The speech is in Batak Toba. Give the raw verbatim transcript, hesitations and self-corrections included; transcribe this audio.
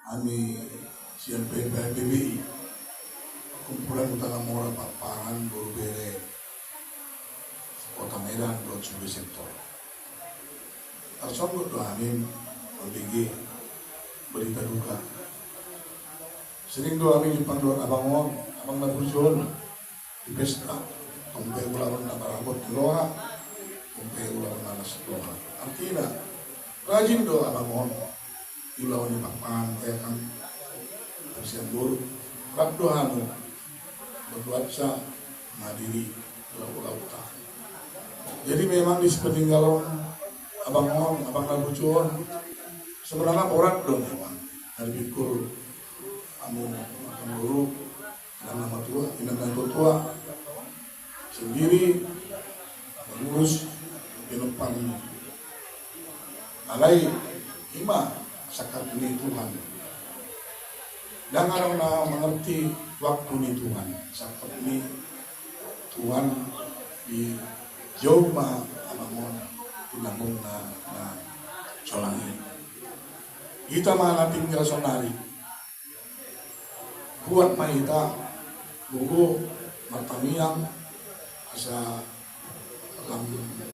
Hami sian P P H P B I, Kumpulan Huta Lamora Pakpahan, boru bere Kota Medan dohot Sudesento. Tarsonggot do hami mambege berita duka. Sering do hami jumpang dohot abang on, abang na burju on, di pesta. Tong pe ulaon na marabot ni roha, tong pe ulaon na las roha. Artina, rajin do abang on di ulaon ni Pakpahan, ya kan? Sian boru, rap do hami bernuansa menghadiri ulaon-ulaonta. Jadi memang di sepeninggalan abang on, abang na burju on, sebenarna borat do memang. Dari pikul amu makan dulu, inang na matua, inang na tua-tua sendiri mengurus penumpang. Alai ima sangkap ni Tuhan. Ndang adong na mangerti waktu ni Tuhan. Sangkap ni Tuhan, dijou ma abang on di lambung na, na solang i. Hita ma na tinggal saonari. Buat ma hita, gogo, martangiang, asa lam